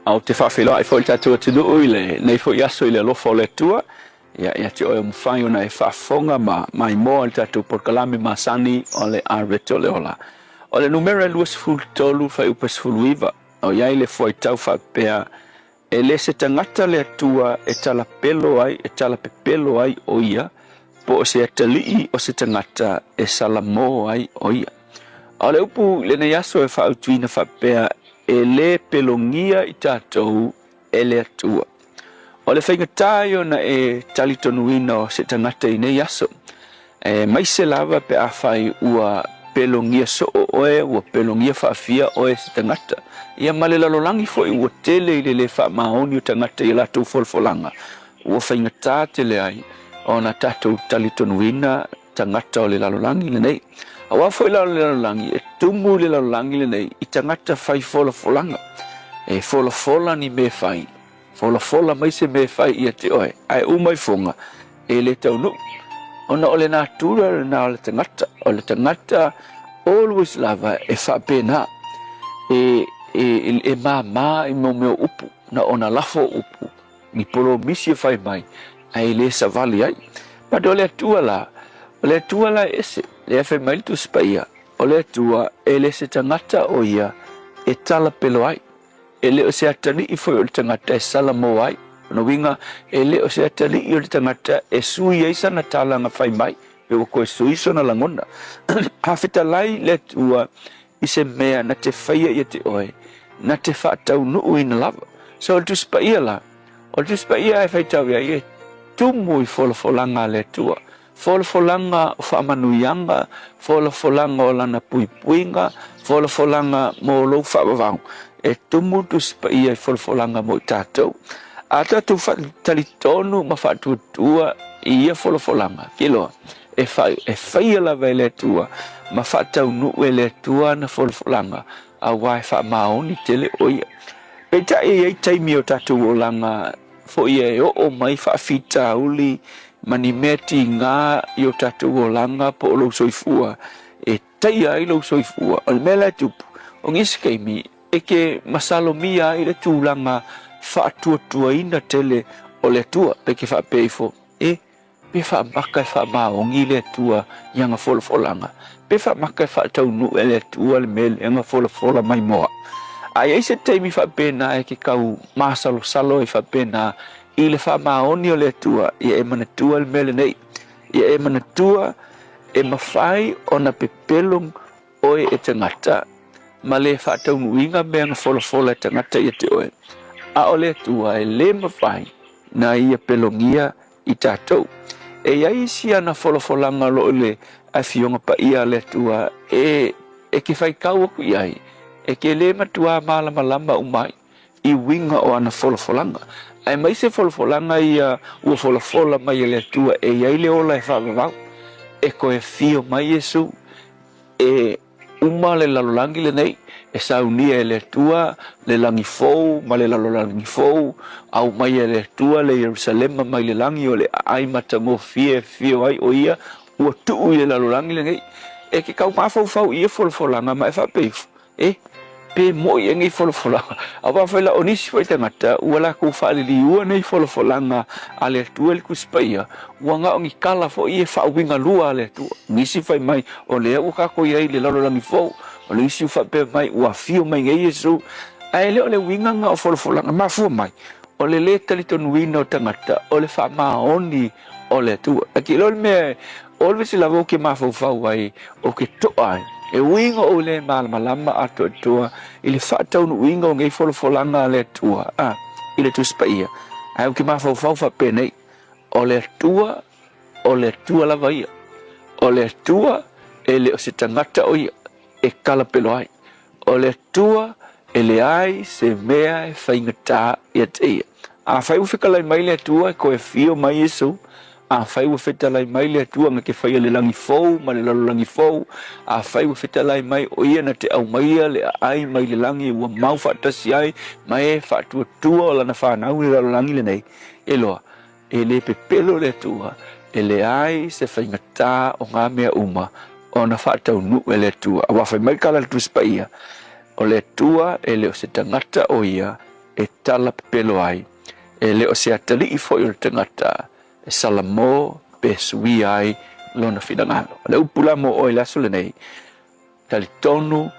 A ou te faafeiloai foi i le tatou atunuu i lenei foi aso i le alofa o le Atua. Ia, ia te oe o mafai ona e faafofoga ma maimoa i le tatou polokalame masani o le Areto le Ola. O le numera 23 fuaiupu 19, o i ai le fuaitau faapea, E le se tagata le Atua e talapelo ai, e talapepelo ai o ia, po o se atalii o se tagata e salamo ai o ia. A o le upu i lenei aso e faautuina faapea, e le pelogia i tatou e le Atua. O le faigata ia ona e talitonuina o se tagata i nei aso, aemaise lava pe afai ua pelogia soo oe, ua pelogia faafia oe e se tagata. Ia ma le lalolagi foi ua tele i le le faamaoni o tagata i a latou folafolaga, ua faigata tele ai ona tatou talitonuina tagata o le lalolagi lenei. Aua foi la o le lalolagi, e tumu le lalolagi lenei i tagata fai folafolaga. E folafola ni mea fai, folafola mai se mea fai ia te oe, ae uma ifoga, e le taunuu. Ona o le natura lena o le tagata, o le tagata always lava e faapena, e, e, e māmā i mo mea o upu, na ona lafo o upu, Ni polomisi e fai mai, ae le savali ai. But o le Atua la, o le Atua la e ese, lea e fai mai le Tusi Paia, o le Atua e le se tagata o ia e talapelo ai. E le o se atalii foi o le tagata e salamo ai. O lona uiga, e le o se atalii o le tagata e sui ai sana tala na fai mai, pe ua toe sui sona lagona. A fetalai le Atua i se mea na te faia ia te oe, na te faataunuuina lava. So o le Tusi Paia la, o le Tusi Paia e faitau i ai e tumu i folafolaga a le Atua, folafolaga o faamanuiaga, folafolaga o lana puipuiga, folafolaga mo lou faavavau. E tumu le Tusi Paia i folafolaga mo i tatou. A tatou faatalitonu ma faatuatua i ia folafolaga, kiloa, e faia lava e le Atua ma faataunuu e le Atua ana folafolaga, aua e faamaoni tele o ia. Peitai e i ai taimi o tatou olaga foi e oo mai faafitauli ma ni mea tiga i o tatou olaga po o lou soifua e taia ai lou soifua. O le mea la e tupu, o nisi taimi e ke masalomia ai le tulaga faatuatuaina tele o le Atua, pe ke faapea ifo, e, Pe faamaka e faamaoni le Atua i ana folafolaga, pe faamaka e faataunuu e le Atua le mea lea na folafola mai moa. A i ai se taimi faapena e ke kau masalosalo ai faapena i le faamaoni o le Atua, ia e manatua le mea lenei. Ia e manatua e mafai ona pepelo oe e tagata ma le faataunuuina mea na folafola e tagata ia te oe, a o le Atua e le mafai na ia pelogia i tatou. E i ai isi ana folafolaga o lo o i le Afioga Paia a le Atua e e ke faitau aku i ai, e ke le matuā malamalama uma ai i uiga o ana folafolaga. Aemaise folafolaga ia ua folafola mai e le Atua e i ai le ola e faavavau, e toe afio mai Iesu e uma le lalolagi lenei, e saunia e le Atua le lagi fou ma le lalolagi fou, aumai e le Atua le Ierusalema mai le lagi o le aai matagofie e afio ai o ia ua tuu i le lalolagi lenei. E ke kau mafaufau i ia folafolaga ma e faapea ifo, E, pe moi e nei folafolaga. Aua foi la o nisi foi tagata ua latou faaliliua nei folafolaga a le Atua i le Tusi Paia, ua na o ni tala foi e faauiga lua a le Atua. Nisi fai mai, o lea ua tatou i ai i le lalolagi fou, o le isi ua faapea mai, ua afio mai nei Iesu. Ae le o le uiga lena o folafolaga. Mafua mai, o le lē talitonuina o tagata o le faamaoni o le Atua. Ae te iloa le mea Always lava ou te mafaufau ai, ou te toa ai, e ui ina ou le malamalama atoatoa i le faataunuuina o nei folafolaga a le Atua, a, i le Tusi Paia, ae ou te mafaufau faapenei, o le Atua, o le Atua lava ia. O le Atua, e le o se tagata o ia e kalapelo ai. O le Atua e leai se mea e faigata ia te ia. Afai ua fetalai mai le Atua e toe afio mai Iesu, afai ua fetalai mai le Atua na te faia le lagi fou ma le lalolagi fou, afai ua fetalai mai o ia na te aumaia le aai mai le lagi ua mau faatasi ai ma e faatuatua o lana fanau i le lalolagi lenei, e loa, E le pepelo le Atua, e leai se faigata o ngā mea uma ona faataunuu e le Atua. Aua fai mai kala le Tusi Paia, O le Atua e le o se tagata o ia e tala pepelo ai, e le o se atalii foi o le tagata e salamo pe suia ai lona finagalo. O le upu la mo oe i le aso lenei, talitonu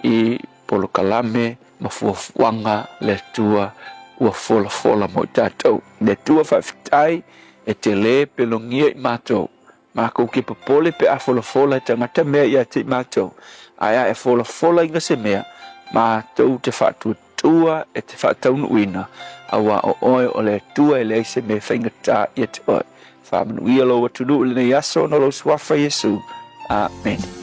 i polokalame ma fuafuaga a le Atua ua folafola mo i tatou. Le Atua faafetai e te le pelogia i matou. Makou ke popole pe a folafola e tagata mea ia te i matou, ae a e folafolaina se mea, matou te faatuatua e te faataunuuina, auā o oe o le Atua e leai se mea e faigata ia te oe. Faamanuia lou atunuu i lenei aso ona o lou suafa Iesu. Amene.